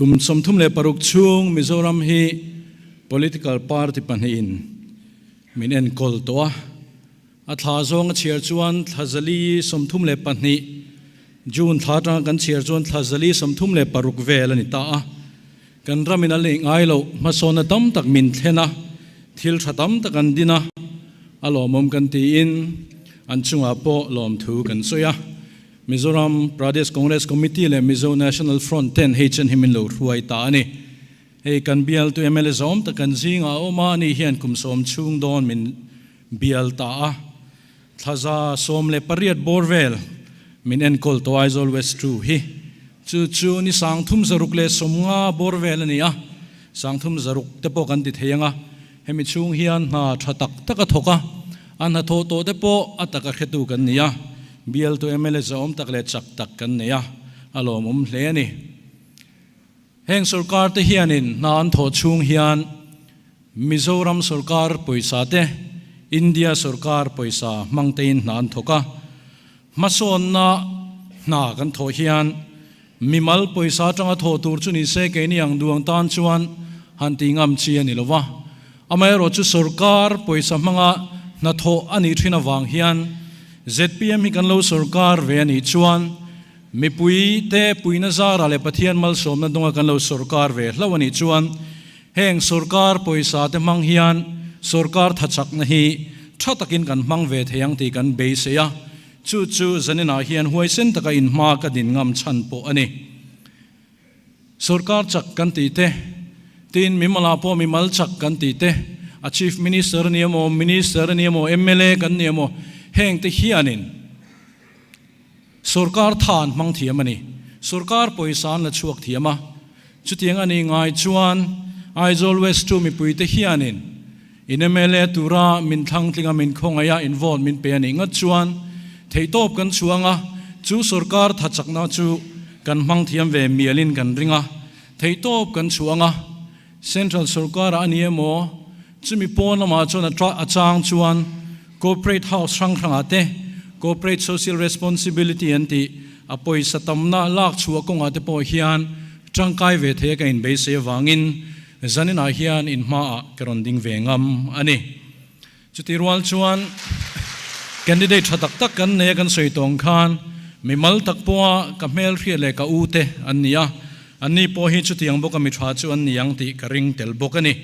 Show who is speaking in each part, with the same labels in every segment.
Speaker 1: Kum 36 chhung Mizoram hi political party pahnihin min enkawl tawh a. A thla zawng a chhiar chuan thla 432, June thla atanga kan chhiar chuan thla 436 vel a ni ta a. Kan ramin a leh ngai loh hmasawnna tam tak min thlen a, thil tha tam tak an din a, a lawmawm kan tiin an chungah pawh lawmthu kan sawi a. Mizoram Pradesh Congress Committee leh Mizo National Front ten hei chen hi min lo hruai ta a ni. Hei kan bialtu mla zawm tak kan zingah a awm a, ani hian kum sawm chhung dawn min bial ta a. Thla 18 bawr vel min enkawl tawh Aizawl West 2 hi. Chu chu ni 390 bawr vel a ni a, 360 te pawh kan ti thei ang a. Hemi chhung hian hna tha tak tak a thawk a, a hnathawh tawh te pawh a taka hretu kan ni a, bialtu mla zahawm tak leh chak tak kan nei a, a lawmawm hle a ni. Heng sorkar te hianin hna an thawh chhung hian Mizoram sorkar pawisa te, India sorkar pawisa hmang tein hna an thawk a, hmasawnna hna kan thawh hian Mimal pawisa atanga thawh tur chu ni se keini ang duang tan chuan han tih ngam chi a ni lo va. Amaherawh chu sorkar pawisa hmanga hnathawh a nih thin avang hian zpm hi kan lo sorkar ve a nih chuan mipui te puina zara leh Pathian malsawmna dunga kan lo sorkar ve hlauh a nih chuan heng sorkar pawisa te hmang hian sorkar thachakna hi tha takin kan hmang ve thei ang tih kan beisei a. Chu chu zaninah hian huaisen taka inhma ka din ngam chhan pawh a ni. Sorkar chak kan tih te, tin mimalah pawh mimal chak kan tih te, a Chief Minister a ni emaw, Minister a ni emaw, mla kan ni emaw, heng te hianin sorkar tha an hmang thiam a ni. Sorkar pawisa an la chhuak thiam a. Chutiang a nih ngai chuan Aizawl West 2 mipuite hianin In mla tura min thlangtlinga min khawngaih a, in vote min pe a nih ngat chuan theihtawp kan chhuang a, chu sorkar thachakna chu kan hmang thiam ve mialin kan ring a, theihtawp kan chhuang a, Central sorkarah a ni emaw, chumi pawn lamah chuan a chang chuan Corporate House hrang hrangah te Corporate Social Responsibility an tih a pawisa tamna lak chhuah kawngah te pawh hian tangkai ve thei a ka inbeisei avangin Zaninah hian in hmaah ka rawn ding ve ngam a ni. Chuti rual chuan candidate tha tak tak kan nei a kan sawi tawng khan mimal tak pawha ka hmel hriat leh ka u te an ni a, anni pawh hi chutiang bawka mi tha chu an ni ang tih ka ring tel bawk a ni.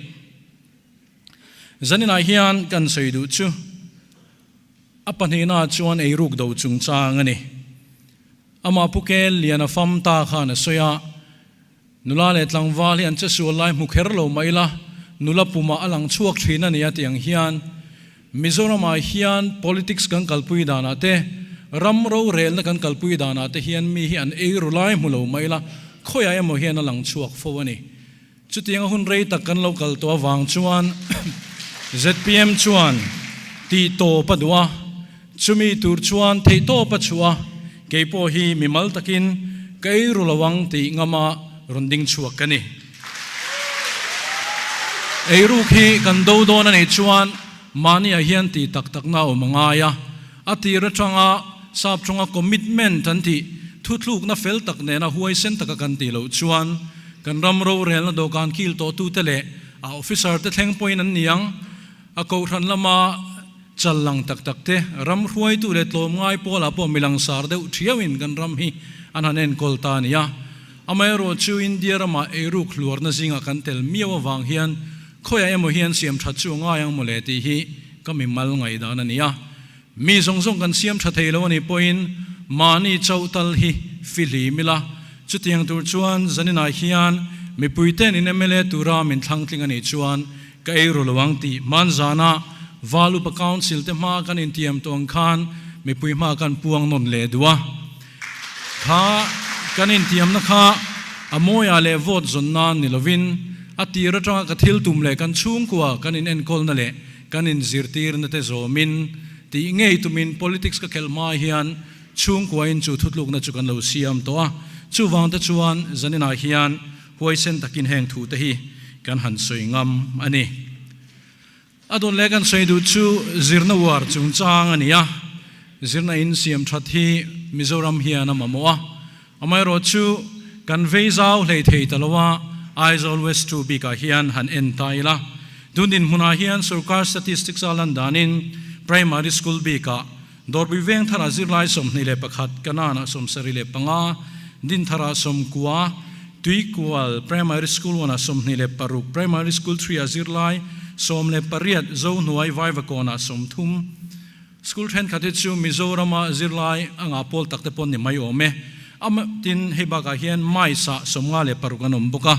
Speaker 1: Zaninah hian kan sawi duh chu a pahnihnaah chuan eiruk do chungchang a ni. Amah Pu Kel Liana fam ta khan a sawi a. Nula leh tlangval hi an che sual lai hmu kher lo mah ila, nula pumah a lang chhuak thin a ni a tih ang hian Mizoramah hian politics kan kalpui danah te, ram rorelna kan kalpui danah te hian mi hi an ei ru lai hmu lo mah ila, khawiah emaw hian a lang chhuak fo a ni. Chutianga hun rei tak kan lo kal tawh avang chuan zpm chuan tih tawp a duh a, Chumi tur chuan theihtawp a chhuah a, keipawh hi mimal takin ka ei ru lo ang tih ngama rawn ding chhuak ka ni. Eiruk hi kan do dawn a nih chuan mahniah hian tih tak takna a awm a ngai a, a tir atanga sap tawnga commitment an tih thuthlukna fel tak nena huaisen taka kan tih loh chuan kan ram rorelna dawhkan kil tawhtute leh a officer te thleng pawhin an ni ang. A kohhran lama chal lang tak tak te, ram hruaitu leh tlawmngai pawlah pawh mi langsar deuh thiauin kan ram hi an han enkawl ta a ni a. Amaherawh chu India ramah eiruk hluarna zingah kan tel miau avang hian khawiah emaw hian siam that chu a ngai ang mawle tih hi ka mimal ngaihdan a ni a. Mi zawng zawng kan siam tha thei lo a nih pawhin mahni chauh tal hi fihlim ila, chutiang tur chuan zaninah hian mipuite'n in mla tura min thlangtling a nih chuan Ka ei ru lo ang tih hman zana Val Upa Council te hma kan intiam tawh ang khan mipui hma kan puang nawn leh duh a. Kha kan intiamna kha a mawiah leh vote zawn nan ni lovin a tir atanga ka thil tum leh kan chhungkua kan inenkawlna leh kan inzirtirna te zawmin tih ngei tumin politics ka khelh hma hian chhungkuain chu thutlukna chu kan lo siam tawh a. Chuvang te chuan zaninah hian Huaisen takin heng thu te hi kan han sawi ngam a ni. A dawn leh kan sawi duh chu zirna uar chungchang a ni a, zirna in siam that hi Mizoram hian a mamawh a. Amaherawh chu kan vei zau hlei thei ta lo a, Aizawl West 2 bikah hian han en ta ila. Tun dinhmunah hian sorkar statistics a lan danin Primary School bikah Dawrpui veng tharah zirlai 21, Kanaan-ah 75, Dintharah 90, Tuikual Primary School 1-ah 26, Primary School 3-ah zirlai 18, Zohnuai Vaivakawnah 30. School thenkhat hi chu Mizorama zirlai a ngah pawl tak te pawn ni mai awm e. A tin hei bakah hian Mice-ah 56 an awm bawk a,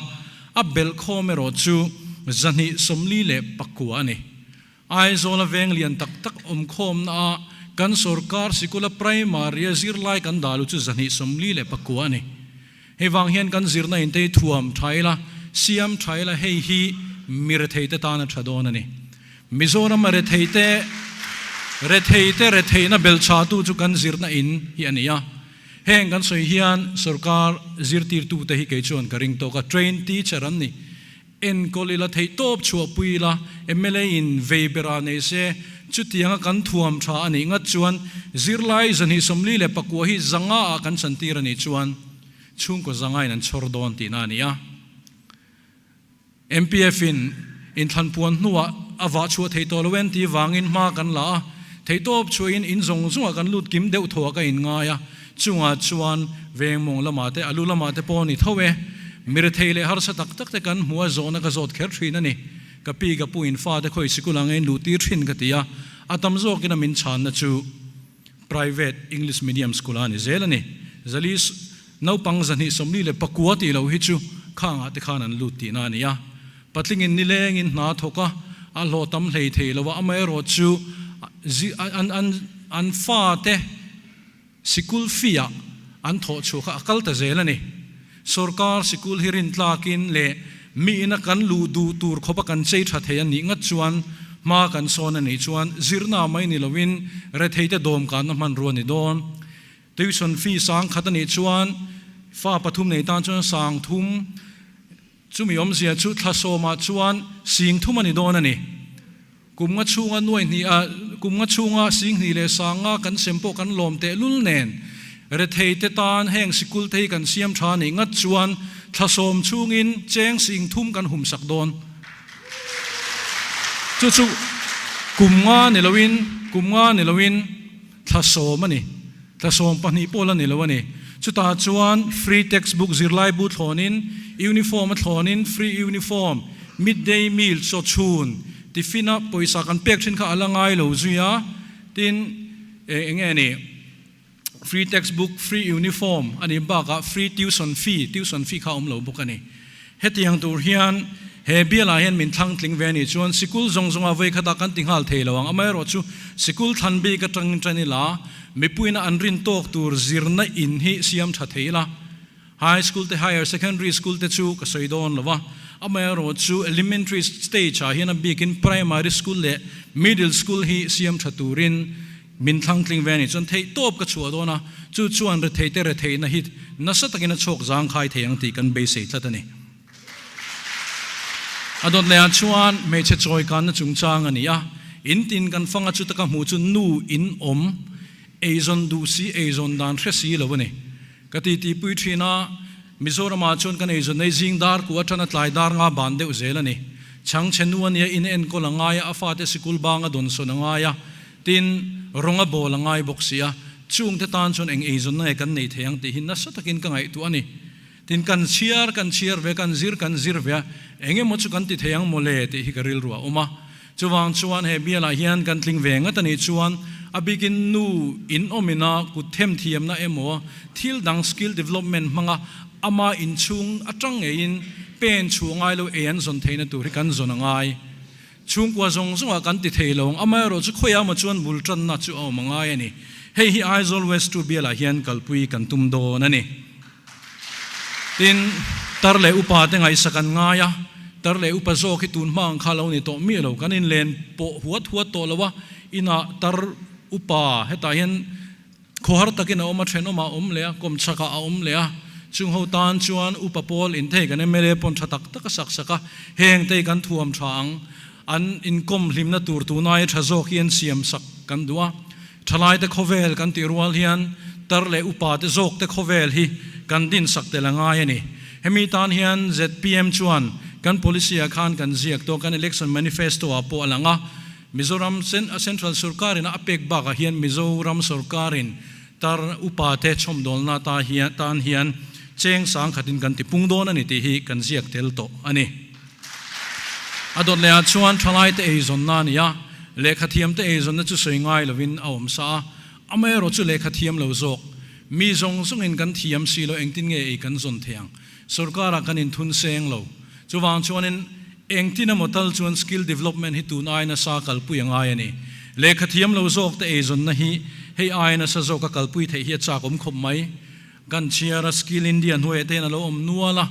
Speaker 1: a belh khawm erawh chu 249 a ni. Aizawla veng lian tak tak awm khawmna ah kan sorkar sikula primary a zirlai kan dah lu chu 249 a ni. Hei vang hian kan zirna in te hi thuam tha ila, siam tha ila hei hi mi rethei te tan a tha dawn a ni. Mizoram a rethei te rethei te retheihna belchha tu chu kan zirna in hi a ni a. Heng kan sawi hian sorkar zirtirtu te hi kei chuan ka ring tawk a, trained teacher an ni. Enkawl ila theihtawp chhuahpui ila mla in vei bera nei se, chutianga kan thuam tha a nih ngat chuan zirlai 249 hi zanga ah kan chantir a nih chuan chhungkaw zanga in an chhawr dawn tihna a ni a. MPF in inthlanpuan hnuah a vah chhuah thei tawh lo en tih vangin hma kan la a, theihtawp chhuahin in zawng zawngah kan lut kim deuh thaw ah ka inngai a, Chungah chuan veng mawng lamah te, alu lamah te pawh a ni tho e. Mirethei leh harsa tak tak te kan hmu a, zawhna ka zawt kher thin a ni. Ka pi ka pu in fate khawi sikul ang a in luh tir thin ka ti a, a tam zawkin a min chhanna chu private English medium school a ni zel a ni. Zali naupang 249 tih loh hi chu khangah te khan an lut tihna a ni a. Patlingin nilengin hna thawk a, a hlawh tam hlei thei lo a, amaherawhchu an fate, Sikul fee-ah an thawh chhuah kha a kal ta zel a ni. Sorkar sikul hi rintlakin leh mi ina kan luh duh tur khawpa kan chei tha thei a nih ngat chuan hma kan sawn a nih chuan zirna mai ni loin retheite dawmkanna hmanrua ni dawn. Tuition fee sang khat a nih chuan fa pathum nei tan chuan sang thum, Chumi awmzia chu thla sawmah chuan sing thum a ni dawn a ni. Kum nga chhunga nuai hnih a, kum nga chhunga sing hnih leh sang nga kan sem pawh kan lawm teh lul nen, rethei te tan heng sikul te hi kan siam tha nih ngat chuan thla sawm chhungin cheng sing thum kan hum sak dawn. Chu chu kum nga ni loin, kum nga ni loin thla sawm a ni. Thla 12 pawh la ni lo a ni. Chutah chuan free textbook zirlaibu thlawnin, uniform a thlawnin, free uniform, midday meal chaw chhun, tiffin a pawisa kan pek thin kha a la ngai lo zui a, tin eng nge ni, free textbook, free uniform a nih bakah free tuition fee, tuition fee kha a awm lo bawk a ni. Hetiang tur hian he bialah hian min thlang tling ve a nih chuan sikul zawng zawnga vawi khatah kan ti nghal thei lo ang. Amaherawhchu sikul thlan bik atangin tan ila mipuiina an rin tawk tur zirna in hi siam tha thei ila. High school te higher secondary school te chu ka sawi dawn lo va, amaherawhchu elementary stage ah hian a bikin primary school leh middle school hi siam tha turin Min thlang tling ve a nih chuan theih tawp ka chhuah dawn a, chu chuan retheite retheihna hi nasa takin a chhuak zangkhai thei ang tih kan beisei tlat a ni. A dawt lehah chuan hmeichhe chawikanna chungchang a ni a, in tin kan fanga chuta ka hmuh chu nu in awm, eizawn duh si eizawn dan hre si lo a ni. Ka titipui thin a, Mizoramah chuan kan eizawn nei zing dar ku atana tlai dar nga ban deuh zel a ni. Chhangchhe nu a nia in enkawl a ngai a, a fate sikul banga dawnsawn a ngai a, Tin, rawng a bawl a ngai bawk si a, chungte tan chuan eng eizawnna nge kan nei thei ang tih hi nasa takin ka ngaihtuah a ni. Tin, kan chhiar kan chhiar ve, kan zir kan zir ve a, eng emaw chu kan ti thei ang mawle tih hi ka rilru a awm a. Chuvang chuan he bialah hian kan tling ve ngat a nih chuan a bikin nu in awmina kut themthiamna emaw thil dang skill development hmanga ama inchhung atang ngeiin pen chhuah ngai lo ei an zawn theihna tur hi kan zawn a ngai. Chhungkua zawng zawngah kan ti thei lo ang, amaherawh chu khawiah emaw chuan bul tanna chu a awm a ngai a ni. Hei hi Aizawl West 2 bialah hian kalpui kan tum dawn a ni. Tin, tar leh upa te ngaihsak an ngai a, tar leh upa zawk hi tun hma ang kha lo ni tawh miah lo, kan inlen pawh huat huat tawh lo a, inah tar upa hetah hian Khawhar takin a awm a, thenawmah a awm leh a, kawmchhakah a awm leh a. Chung ho tan chuan upa pawl inthei kan mla pawn tha tak tak a sak sak a, heng te hi kan thuam tha ang, an inkawm hlimna tur tunai tha zawk hi an siam sak kan duh a. Thalaite khawvel kan tih rual hian tar leh upa te zawk te khawvel hi kan din sak tel a ngai a ni. Hemi tan hian zpm chuan kan policy ah khan kan ziak tawh, kan election manifesto ah pawh a lang a, Mizoram Central sorkarin a pek bakah hian Mizoram sorkarin tar upa te chhawmdawlna ta hian tan hian cheng sang khatin kan ti pung dawn a ni tih hi kan ziak tel tawh a ni. A dawt lehah chuan thalai te eizawnna a ni a, lehkha thiam te eizawnna chu sawi ngai lovin a awm sa a, amaherawh chu lehkha thiam lo zawk mi zawng zawngin kan thiam si lo engtin nge ei kan zawn thei ang? Sorkarah kan inthun seng lo. Chuvang chuanin engtin emaw tal chuan skill development hi tun ai nasa kalpui a ngai a ni. Lehkha thiam lo zawk te eizawnna hi hei ai nasa zawka kalpui theih hi a chak awm khawp mai. Kan chhiar a Skill India hnuaiah te hian a lo awm nual a,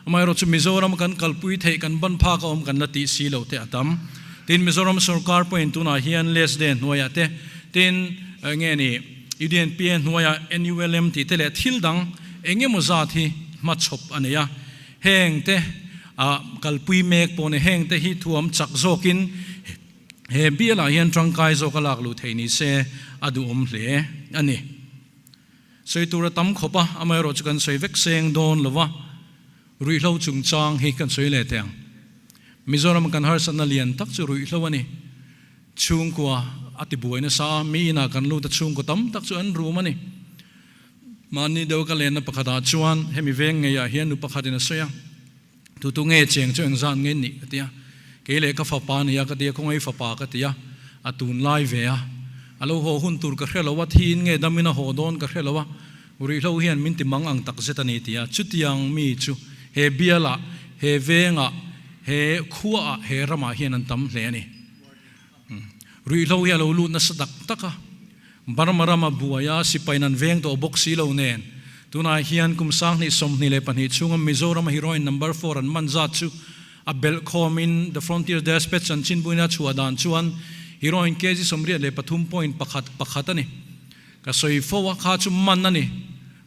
Speaker 1: amaherawhchu Mizoram kan kalpui theih kan ban phak a awm kan la tih si loh te a tam. Tin, Mizoram sorkar pawhin tunah hian LESDE hnuaiah te, tin, nge ni, UDNPA hnuaiah NULM tih te leh thil dang eng emaw zat hi hmachhawp a nei a. Heng te ah kalpui mek pawh ni, heng te hi thuam chak zawkin he bialah hian tangkai zawk a lak luh theih ni se a duhawm hle a ni. Sawi tur a tam khawp a, amaherawh chu kan sawi vek seng dawn lo va, ruihhlo chungchang hi kan sawi leh teh ang. Mizoram kan harsatna lian tak chu ruihhlo a ni. Chhungkua a ti buai nasa a, mi inah kan lut a chhungkaw tam tak chu an rum a ni. Mahni deuh ka lenna pakhatah chuan hemi veng ngeiah hian nu pakhatin a sawi a, Tu tu nge cheng chu engzat nge nih ka ti a, kei leh ka fapa nia ka ti a, khawngaih fapa ka ti a, a tunlai ve a, a lo haw hun tur ka hre lo a, thiin nge damin a haw dawn ka hre lo a, ruihhlo hian min ti mang ang tak zet a ni ti a, chutiang mi chu he bialah, he vengah, he khuaah, he ramah hian an tam hle a ni. Ruihhlo hi a lo lut nasa tak tak a, Burma rama buai a sipai nan veng tawh bawk si lo nen, tunah hian kum 2024 chhunga Mizorama heroin number four an man zat chu a belh khawmin The Frontier Despatch chanchinbuina a chhuah dan chuan heroin kg 83.11 a ni. Ka sawi fo a, kha chu man a ni.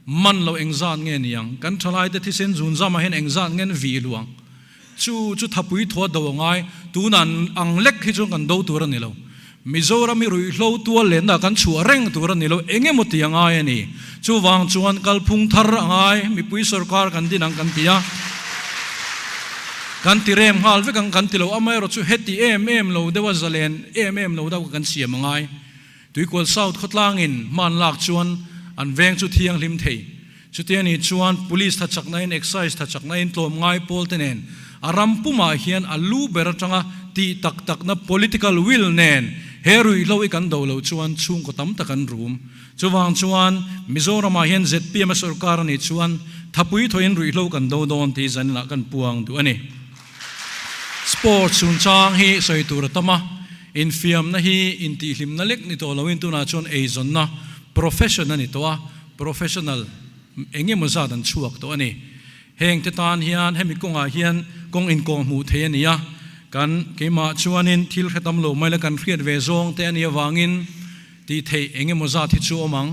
Speaker 1: Man lo engzat nge niang? Kan thalaite thisen zunzamah hian engzat nge an vih luang? Chu chu thapui thua do a ngai, tuna ang lek hi chuan kan do tur a ni lo. Mizoram hi ruihhlo tual lenna kan chhuah reng tur a ni lo, eng emaw ti a ngai a ni. Chuvang chuan kalphung thar a ngai, mipui sorkar kan din ang kan ti a, kan ti rem nghal vek ang kan ti lo, amaherawh chu heti em em lo deuha zalen em em lo deuh kha kan siam a ngai. Tuikual South khawtlangin hman lak chuan an veng chu thianghlim thei. Chutia ni chuan Police tha chaknain Excise tha chaknain tlawmngai pawl te nen a ram pumah hian a lu ber atanga tih tak takna political will nen he ruihhlo i kan do loh chuan chhungkaw tam tak an rum. Chuvang chuan Mizoramah hian zpm a sorkar a nih chuan thapui thawhin ruihhlo kan do dawn tih zaninah kan puang duh a ni. Sports chungchang hi sawi tur a tam a, infiamna hi intihhlimna lek ni tawh loin tunah chuan eizawnna profession a ni tawh a, professional eng emaw zat an chhuak tawh a ni. Heng te tan hian hemi kawngah hian kawng inkawh hmuh thei a ni a, kan keimah chuanin thil hre tam lo mai la kan hriat ve zawng te a nih avangin tih theih eng emaw zat hi chu awm ang.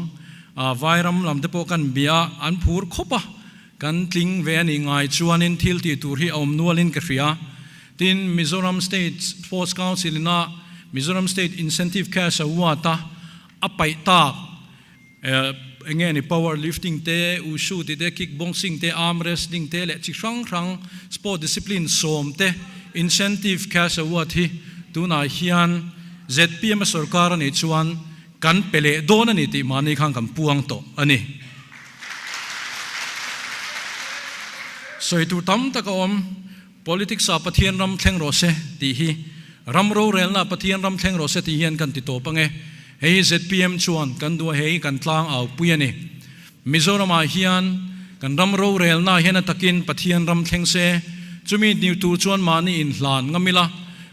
Speaker 1: Vairam lam te pawh kan bia a, an phur khawp a. Kan tling ve a nih ngai chuanin thil tih tur hi a awm nualin ka hria. Tin, Mizoram State Sports Council ina Mizoram State Incentive Cash Award a a paih tak eng nge ni power lifting te, wushu tih te, kick boxing te, arm wrestling te leh chi hrang hrang sport discipline sawm te incentive cash award hi tunah hian zpm a sorkar a nih chuan kan pe leh dawn a ni tih mahni khan kan puang tawh a ni. Sawi tur tam tak a awm, Politics ah Pathian ram thleng rawh se tih hi, ram rorelna ah Pathian ram thleng rawh se tih hian kan ti tawp ange. Hei hi zpm chuan kan duh a, hei hi kan tlang au pui a ni. Mizoram ah hian kan ram rorelna ah hian a takin Pathian ram thleng se, chumi ni tur chuan mahni inhlan ngam ila,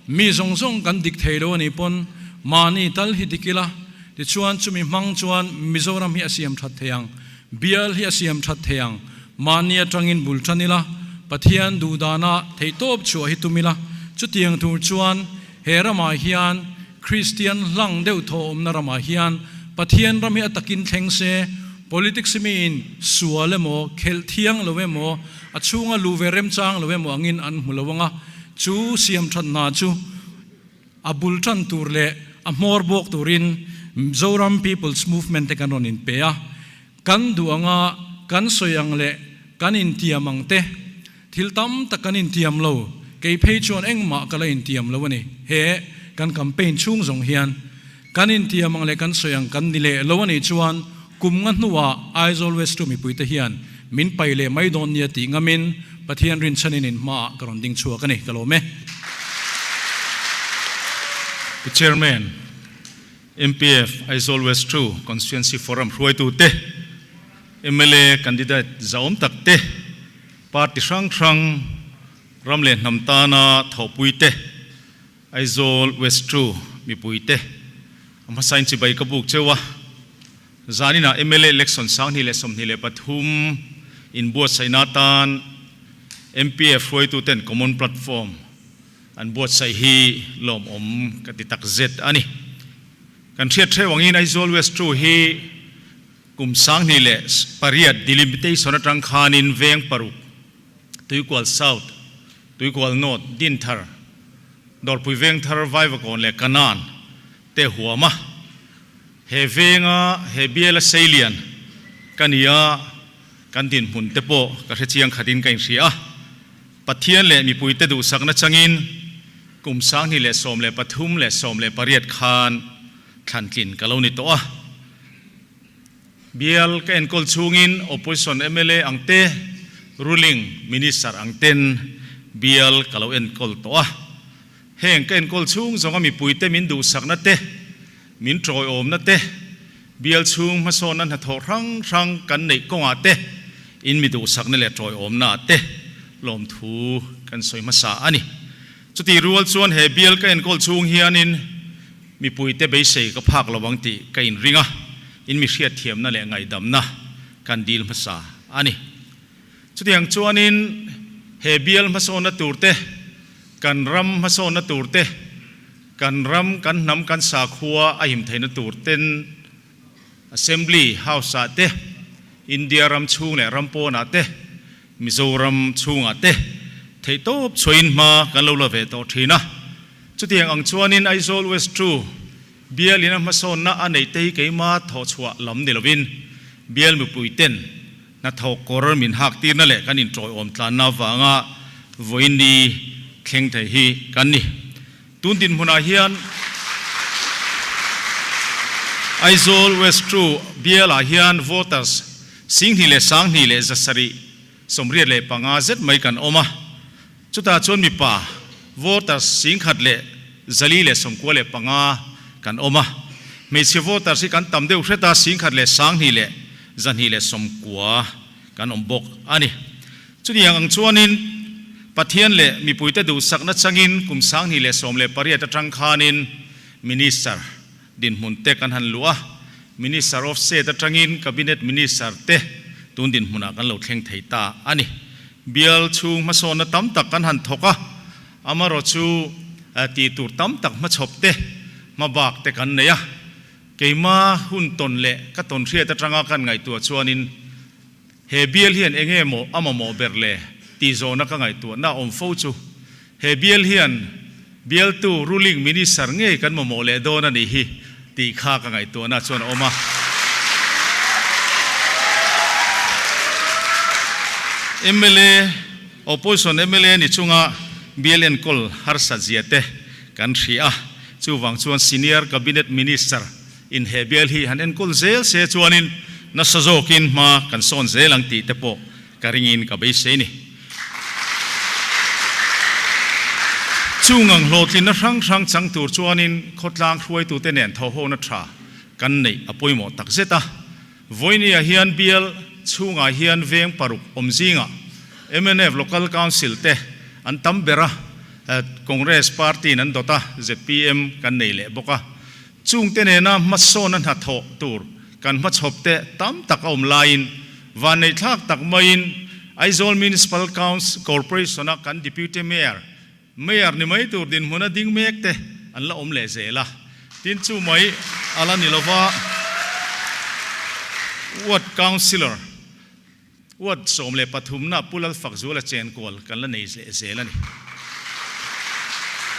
Speaker 1: mi zawng zawng kan dik thei lo a nih pawn mahni tal hi dik ila, Tichuan chumi hmang chuan Mizoram hi a siam that thei ang, bial hi a siam that thei ang, mahni atangin bul tan ila, Pathian duhdana theihtawp chhuah hi tum ila, chutiang tur chuan he ramah hian Kristian hlang deuh thaw awmna ramah hian Pathian ram hi a takin thleng se, politics miin sual emaw, khelh thiang lo emaw, a chhunga luh ve remchang lo emaw angin an hmu lo ang a, chu siam that hna chu. A bul tan tur leh a hmawr bawk turin Zoram People's Movement te kan rawn inpe a, kan duh anga kan sawi ang leh kan intiam ang te, thil tam tak kan intiam lo, kei phei chuan engmah ka la intiam lo a ni. He kan campaign chhung zawng hian kan intiam ang leh kan sawi ang kan ni leh lo a nih chuan kum nga hnuah Aizawl West tu mipuite hian min pai leh mai dawn nia tih ngamin Pathian rinchhanin in hmaah ka rawn ding chhuak a ni, ka lawm e.
Speaker 2: Pu Chairman, MPF Aizawl West ii Constituency Forum hruaitute, mla candidate zahawm tak te, party hrang hrang ram leh hnam tana thawhpuite, Aizawl West ii mipuite a hmasain chibai ka buk cheu a. Zaninah mla election 2023 inbuatsaihna atan MPF hruaituten Common Platform An buatsaih hi lawmawm ka ti tak zet a ni. Kan hriat hreuh angin Aizawl West ii hi kum 2008 delimitation atang khanin veng paruk, Tuikual South, Tuikual North, Dinthar, Dawrpui Vengthar, Vaivakawn leh Kanan te huam a. He venga he biala seilian ka ni a, kan dinhmun te pawh ka hrechiang khatin ka inhria a. Pathian leh mipuite duhsakna changin kum 2013 leh 18 khan thlantlin ka lo ni tawh a. Bial ka enkawl chhungin Opposition mla ang te, Ruling Minister ang ten bial ka lo enkawl tawh a. Heng ka enkawl chhung zawnga mipuite min duhsakna te, min tawiawmna te, bial chhung hmasawnna hnathawh hrang hrang kan neih kawngah te, in mi duhsakna leh tawiawmna ah te lawmthu kan sawi hmasa a ni. Chutih rual chuan he bial ka enkawl chhung hianin mipuite beisei ka phak lo ang tih ka inring a, in mi hriatthiamna leh ngaihdamna kan dil hmasa a ni. Chutiang chuanin he bial hmasawnna tur te, kan ram hmasawnna tur te, kan ram, kan hnam, kan sakhua a him theihna tur ten Assembly House-ah te, India ram chhung leh ram pawnah te, Mizoram chhungah te theihtawp chhuahin hma kan lo la ve tawh thin a. Chutiang ang chuanin Aizawl West ii Bial ina hmasawnna a neih te hi keima thawhchhuah lam ni lovin bial mipui ten hnathawk kawr min hak tirna leh kan intawiawm tlanna avanga vawiin ni thleng thei hi kan ni. Tun dinhmunah hian Aizawl West ii bialah hian voters 27,785 zet mai kan awm a. Chutah chuan mipa voters 1,495 kan awm a, hmeichhe voters hi kan tam deuh hret a, 1,290 kan awm bawk a ni. Chutiang ang chuanin Pathian leh mipuite duhsakna changin kum 2018 atang khanin Minister dinhmun te kan han luh a, Minister of State atangin Cabinet Minister te tun dinhmunah kan lo thleng thei ta a ni. Bial chhung hmasawnna tam tak kan han thawk a, amarawhchu tih tur tam tak hmachhawp te, hmabak te kan nei a. Keima hun tawn leh ka tawn hriat atanga kan ngaihtuah chuanin he bial hian enge maw a mamawh ber le tih zawhna ka ngaihtuahna a awm fo chu he bial hian bialtu ruling minister ngei kan mamawh leh dawn a nih hi tih kha ka ngaihtuahna chuan a awm a. Mla, Opposition mla ni chunga bial enkawl harsat zia te kan hria a, chuvang chuan Senior Cabinet Minister in he bial hi han enkawl zel se chuanin nasa zawkin hma kan sawn zel ang tih te pawh ka ringin ka beisei ni. Chung ang hlawhtlinna hrang hrang chang tur chuanin khawtlang hruaitute nen thawhhona tha kan neih a pawimawh tak zet a. Vawinia hian bial chhungah hian veng paruk awm zingah mnf Local Council te an tam ber a, Congress party-in an dawt a, zpm kan nei leh bawk a. Chungte nena hmasawna hnathawh tur kan hmachhawp te tam tak a awm laiin vanneihthlak tak maiin Aizawl Municipal Council Corporation-a kan Deputy Mayor, Mayor ni mai tur dinhmuna ding mek te an la awm leh zel a. Tin chu mai a la ni lova Ward Councillor, Ward 13 na Pu Lalfakzuala chenkual kan la nei leh zel a ni.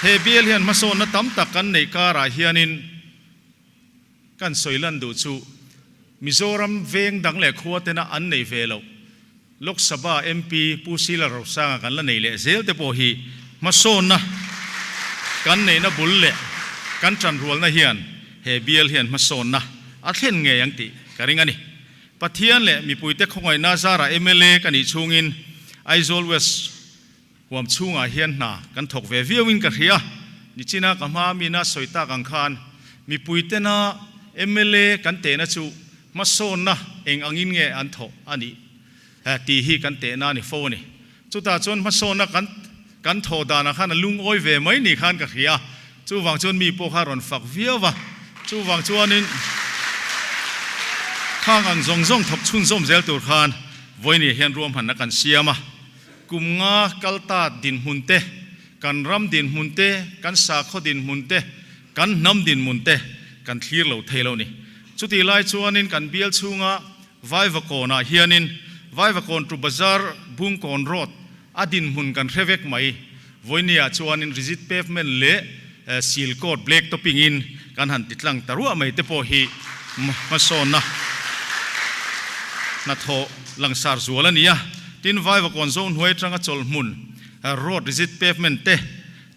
Speaker 2: He bial hian hmasawnna tam tak kan neih karah hianin kan sawi lan duh chu. Mizoram veng dang leh khua tena an nei ve loh Lok Sabha MP Pu Sila Rosanga kan la nei leh zel te pawh hi hmasawnna kan neihna bul leh kan tanrualna hian he bial hian hmasawnna a thlen ngei ang tih ka ring a ni. Pathian leh mipuite khawngaihna zarah mla ka nih chhungin Aizawl West Huam chhungah hian hna kan thawk ve viauin ka hria. Nichina ka hma mina sawi tak ang khan mipui tena mla kan tehna chu hmasawnna eng angin nge an thawh a nih tih hi kan tehna a ni fo a ni. Chutah chuan hmasawnna kan kan thawh danah khan a lungawi ve mai ni khan ka hria. Chuvang chuan mi pawh kha a rawn fak viau va. Chuvang chuanin khang ang zawng zawng thawk chhunzawm zel tur khan vawinia hian ruahmanna kan siam a. Kum nga kal ta dinhmun te, kan ram dinhmun te, kan sakhaw dinhmun te, kan hnam dinhmun te kan thlir lo thei lo ni. Chutih lai chuanin kan bial chhunga Vaivakawnah hianin Vaivakawn to Bazar Bungkawn Road a dinhmun kan hre vek mai. Vawinia chuanin rigid pavement leh seal coat black topping in kan han ti tlang ta ruah mai te pawh hi hmasawnna hnathawh langsar zual a ni a. Tin, Vaivakawn zo hnuai atanga chawlh hmun road rigid pavement te,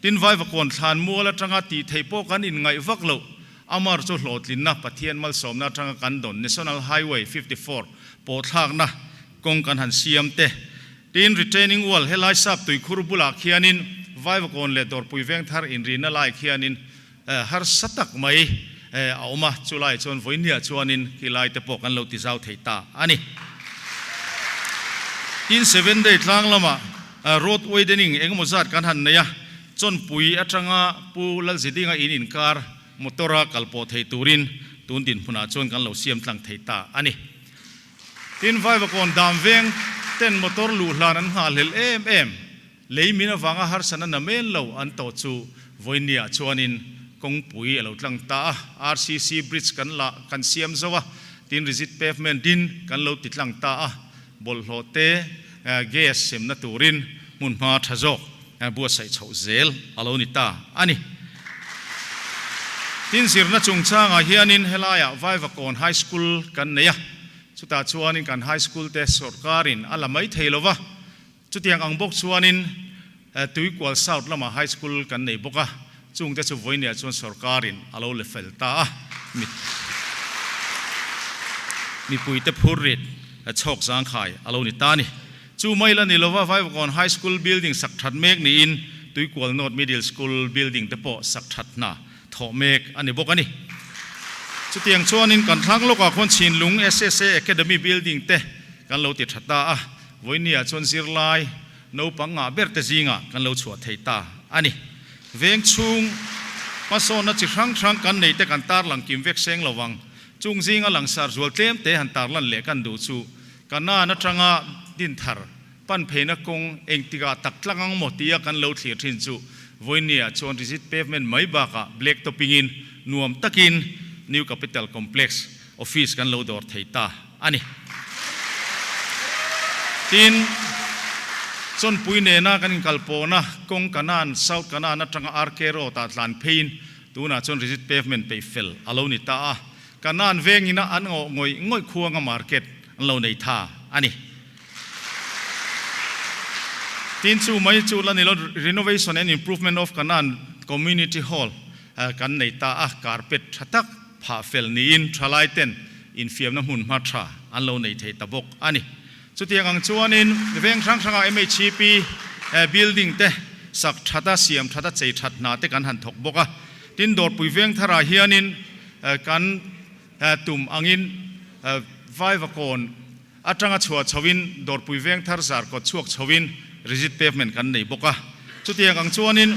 Speaker 2: tin Vaivakawn thlan mual atanga tih theih pawh kan inngaih vak loh amar chu hlawhtlinna Pathian malsawmna atanga kan dawn National Highway 54 pawhthlakna kawng kan han siam te, Tin, retaining wall helai sap tuikhur bulah khianin Vaivakawn leh Dawrpui Vengthar inrina lai khianin harsa tak mai a awm a, chulai chuan vawinia chuanin khilai te pawh kan lo ti zau thei ta a ni. Tin, Seven Day tlang lamah road widening engemaw zat kan han nei a, Chawnpui atanga Pu Lalzidinga in inkar motor-a kal pawh thei turin tun dinhmunah chuan kan lo siam tlang thei ta a ni. Tin, Vaivakawn dam veng ten motor luh hlan an nghahhlelh em em. Lei min avanga harsatna namen lo an tawh chu vawinia chuanin kawngpui a lo tlang ta a, RCC bridge kan la kan siam zo a, tin rigid pavement din kan lo ti tlang ta a, bawlhhlawh te gas semna turin hmunhma tha zawk buatsaih chhoh zel a lo ni ta a ni. Tin, zirna chungchangah hianin helaiah Vaivakawn High School kan nei a, chutah chuanin kan High School te sawrkarin a la mai thei lo va, chutiang ang bawk chuanin Tuikual South lamah High School kan nei bawk a, chungte chu vawinia chuan sawrkarin a lo le fel ta a, mipuite phurrit chhawk zangkhai a lo ni ta a ni. Chu mai la ni lova Vaivakawn High School building sak that mek niin Tuikual North Middle School building te pawh sak that hna thawh mek a ni bawk a ni. Chutiang chuanin kan thlang lawkah khuan Chhinlung SSA Academy building te kan lo ti tha ta a, vawinia chuan zirlai naupang ngah ber te zingah kan lo chhuah thei ta a ni. Veng chhung hmasawnna chi hrang hrang kan nei te kan tarlang kim vek seng lovang. Chung zinga langsar zual tlem te han tarlan leh kan duh chu Kanan atanga dinthar pan pheina kawng engtikah tak tlang ang maw tia kan lo thlir thin chu vawinia chuan rigid pavement mai bakah black topping in nuam takin New Capital Complex office kan lo dawr thei ta a ni. Tin, Chawnpui nena kan inkalpawhna kawng Kanan, South Kanan atanga RK Road ah tlan pheiin tunah chuan rigid pavement peih fel a lo ni ta a. Kanan vengina an ngawh ngawih ngawih khuanga market an lo nei tha a ni. Tin chu mai chu la ni lo, Renovation and Improvement of Kanan Community Hall kan nei ta a, carpet tha tak phah fel niin thalai ten infiamna hmun hma tha an lo nei thei ta bawk a ni. Chutiang ang chuanin veng hrang hranga MHCP building te sak that a, siam that a, chei that hna te kan han thawk bawk a. Tin Dawrpui veng tharah hianin Kan tum angin Vaivakawn atanga chhuah chhoin Dawrpui veng thar zar kawt chhuak chhoin rigid pavement kan nei bawk a. Chutiang ang chuanin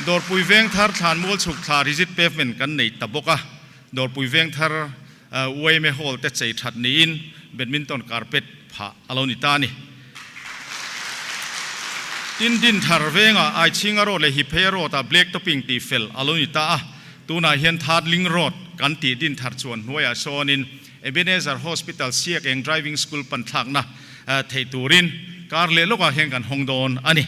Speaker 2: Dawrpui veng thar thlan mual chhuk thla rigid pavement kan nei ta bawk a. Dawrpui veng thar yma hall te chei that niin badminton carpet phah a lo ni ta a ni. Tin, Dinthar vengah Aichhinga Road leh Hipheia Road-ah Black Topping tih fel a lo ni ta a. Tunah hian Third Link Road kan tih Dinthar chuan hnuaiah sawnin Ebenezer Hospital Siak Eng Driving School pan thlakna theih turin kar leh lawkah hian kan hawng dawn a ni.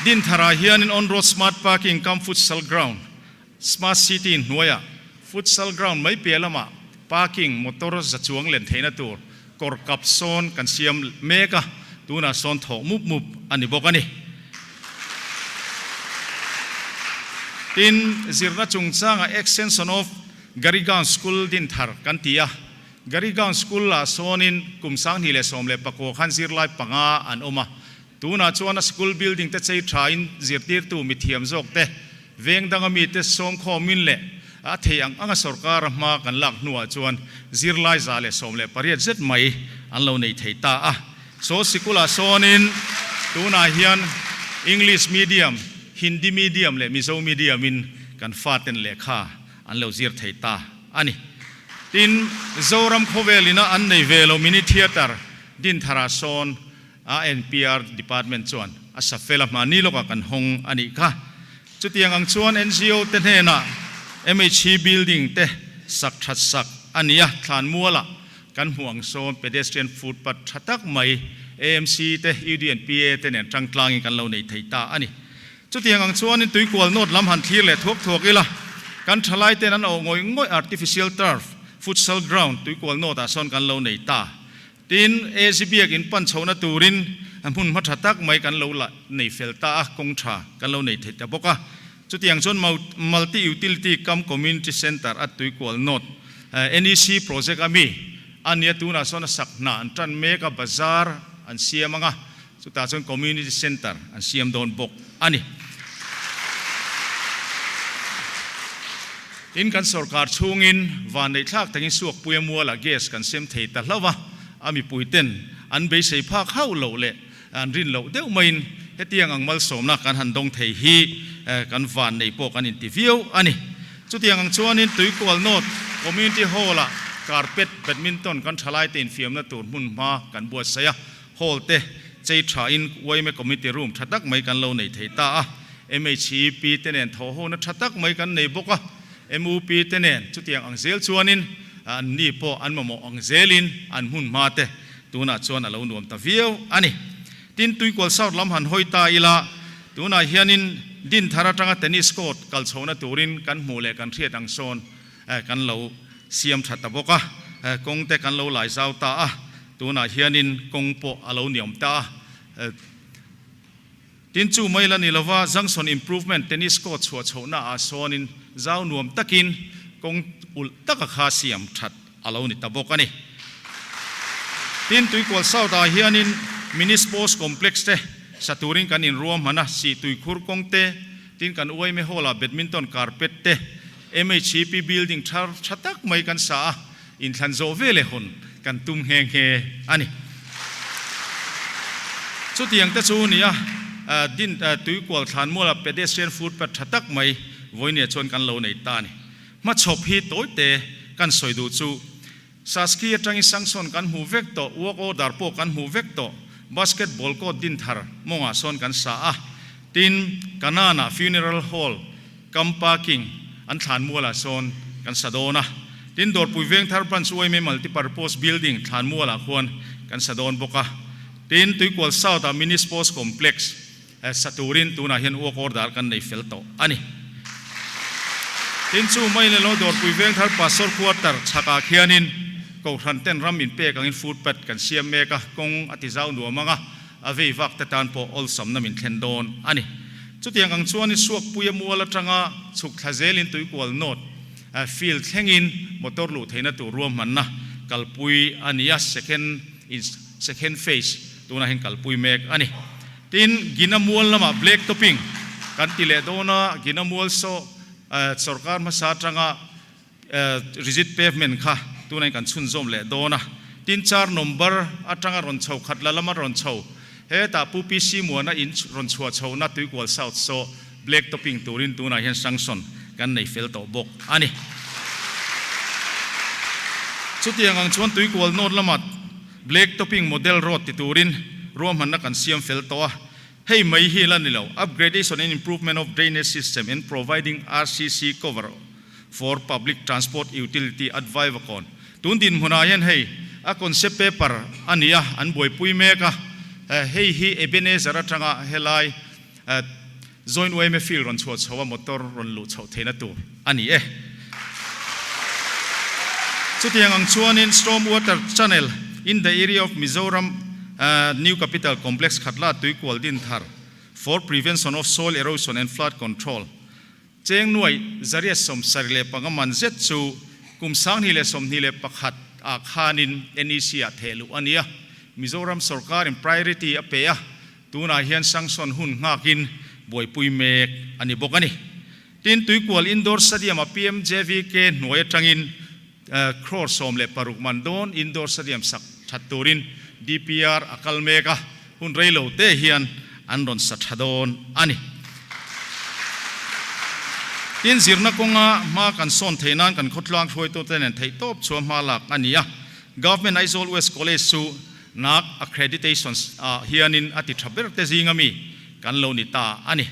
Speaker 2: Dintharah hianin On-Road Smart Parking cum Futsal Ground. Smart City hnuaiah Futsal ground mai piah lamah parking motor za chuang len theihna tur kawr kap sawn kan siam mek a, tunah sawn thawh mup mup a ni bawk a ni. Tin, zirna chungchanga Extension of Garigaon School Dinthar kan ti a, Garigaon School-ah sawnin kum 2019 khan zirlai panga an awm a, tunah chuan a school building te chei thain zirtirtu mithiam zawk te Veng danga mite sawmkhawmin leh a thei ang anga sorkara hma kan lak hnuah chuan zirlai 118 zet mai an lo nei thei ta a. Saw sikulah sawnin tunah hian English medium, Hindi medium leh Mizo medium in kan faten lehkha an lo zir thei ta a ni. Tin, Zoram khawvel ina an nei ve lo mini theatre Dintharah sawn ANPR Department chuan a sa fel a hmahni lawkah kan hawng a nih kha. Chutiang ang chuan NGO te hnenah MHE building te sak that sak a ni a, thlanmualah kan hmuh ang sawn pedestrian footpath tha tak mai AMC te, UDNPA te nen tangtlangin kan lo nei thei ta a ni. Chutiang ang chuanin tuikual nawt lam han thlir leh thuak thuak ila, kan thalai ten an awh ngawih ngawih artificial turf futsal ground tuikual nawtah sawn kan lo nei ta. Tin, AZ biakin pan chhohna turin hmun hma tha tak mai kan lo la nei fel ta a, kawng tha kan lo nei thei ta bawk a. Chutiang chuan Multi Utility cum Community Centre a tuikual nawt NEC project a mi a nia, tunah sawn a sak hna an tan mek a, bazar an siam ang a, chutah chuan Community Centre an siam dawn bawk a ni. Tin, kan sorkar chhungin vanneihthlak takin Suakpuia mualah gas kan sem thei ta hlauh a, a mipuiten an beisei phak hauh loh leh an rin loh deuh maiin hetiang ang malsawmna kan han dawng thei hi kan vannei pawh kan inti viau a ni. Chutiang ang chuanin Tuikual North Community Hall-ah carpet badminton kan thalaite infiamna tur hmun hma kan buatsaih a, Hall te chei tha in yma committee room tha tak mai kan lo nei thei ta a, MHEP te nen thawhhona tha tak mai kan nei bawk a, MUP te nen chutiang ang zel chuanin an ni pawh an mamawh ang zelin an hmun hma te tunah chuan a lo nuam ta viau a ni. Tin, Tuikual South lam han hawi ta ila, tunah hianin Dinthar atanga tennis court kal chhohna turin kan hmuh leh kan hriat ang sawn kan lo siam tha ta bawk a, kawng te kan lo lai zau ta a, tunah hianin kawng pawh a lo niawm ta a. Tin chu mai la ni lova Junction Improvement Tennis Court chhuah chhohna ah sawnin zau nuam takin kawng ulh taka kha siam that a lo ni ta bawk a ni. Tin Tuikual South ah hianin Mini Sports Complex te sa turin kan inruahman a, sih tuikhur kawng te, tin kan Uaime Hall ah Badminton carpet te, MHEP building thar tha tak mai kan sa a, inthlan zawh ve leh hawn kan tum nghe nghe a ni. Chutiang te chu nia, din tuikual thlanmuala pedestrian footpath tha tak mai vawinia chuan kan lo nei ta a ni. Hmachhawp hi tawite kan sawi duh chu Saski atangin sanction kan hmuh vek tawh, work order pawh kan hmuh vek tawh, basketball court din thar mawngah sawn kan sa a, tin Kanaan-ah funeral hall, Kam parking an thlan mualah sawn kan sa dawn a, tin Dawrpui Vengthar Branch yma Multipurpose Building thlan mualah khuan kan sa dawn bawk a, tin Tuikual South ah Mini Sports Complex sa turin tunah hian work order kan nei fel tawh a ni. Tin chu mai leh lo Dawrpui Vengthar Pastor Quarter chhakah khianin Kohhran ten ram inpek angin footpath kan siam mek a, kawng a ti zau nuam ang a, A vei vak te tan pawh awlsamna min thlen dawn a ni. Chutiang ang chuan i Suakpuia mual atanga chhuk thla zelin tuikual nawt field thlengin motor luh theihna tur ruahmanna kalpui a ni a, second in second phase tunah hian kalpui mek a ni. Tin, Gina mual lamah black topping kan ti leh dawn a, Gina mual saw sorkar hmasa atanga Rigid pavement kha tunah kan chhunzawm leh dawn a, tin char number atanga rawn chho khat la lama rawn chho hetah Pu PC Muana in rawn chhuah chhohna Tuikual South saw black topping turin tunah hian sanction kan nei fel tawh bawk a ni. Chutiang ang chuan Tuikual North lama black topping model road ti turin ruahmanna kan siam fel tawh a, hei mai hi la ni lo, upgradation and improvement of drainage system and providing RCC cover for Public Transport Utility at Vaivakawn. Tun dinhmunah hian hei a concept paper a ni a, an buaipui mek a, hei hi Ebenezer atanga helai Joint yma field rawn chhuah chho a motor rawn luh chhoh theihna tur a ni e. Chutiang ang chuanin Storm Water Channel in the area of Mizoram New Capital Complex Khatla Tuikual Dinthar for prevention of soil erosion and flood control Cheng nuai 175 man zet chu kum 2021 ah khanin NEC ah theh luh a ni a, Mizoram sorkarin priority a pe a, tunah hian sanction hun nghakin buaipui mek a ni bawk a ni. Tin, Tuikual Indoor Stadium-a PMJVK hnuai atangin crore 16 man dawn Indoor Stadium sak that turin DPR a kal mek a, hun rei lo te hian an rawn sa tha dawn a ni. Tin, zirna kawnga hma kan sawn theih nan kan khawtlang hruaitute nen theihtawp chhuah hma lak a ni a. Government Aizawl West College chu NAAC accreditations ah hianin a ti tha ber te zinga mi kan lo ni ta a ni.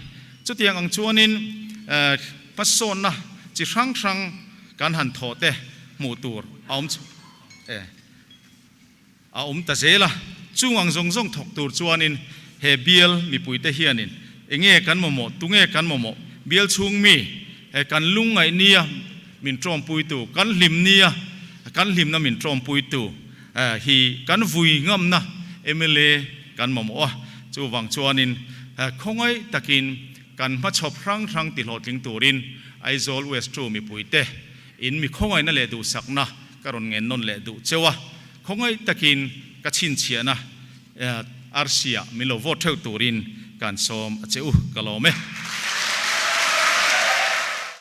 Speaker 2: Chutiang ang chuanin hmasawnna chi hrang hrang kan han thawh te hmuh tur a awm e a awm ta zel a. Chung ang zawng zawng thawk tur chuanin he bial mipuite hianin enge kan mamawh, tunge kan mamawh, bial chhung mi he kan lungngaih nia min tawmpuitu, kan hlim nia kan hlimna min tawmpuitu hi kan vui ngamna mla kan mamawh a. Chuvang chuanin khawngaih takin kan hmachhawp hrang hrang tihlawhtling turin Aizawl West Two mipuite in mi khawngaihna leh duhsakna ka rawn ngen nawn leh duh cheu a, khawngaih takin ka chhinchhiahna arsi ah min lo vote theuh turin kan sawm a che u, ka lawm e.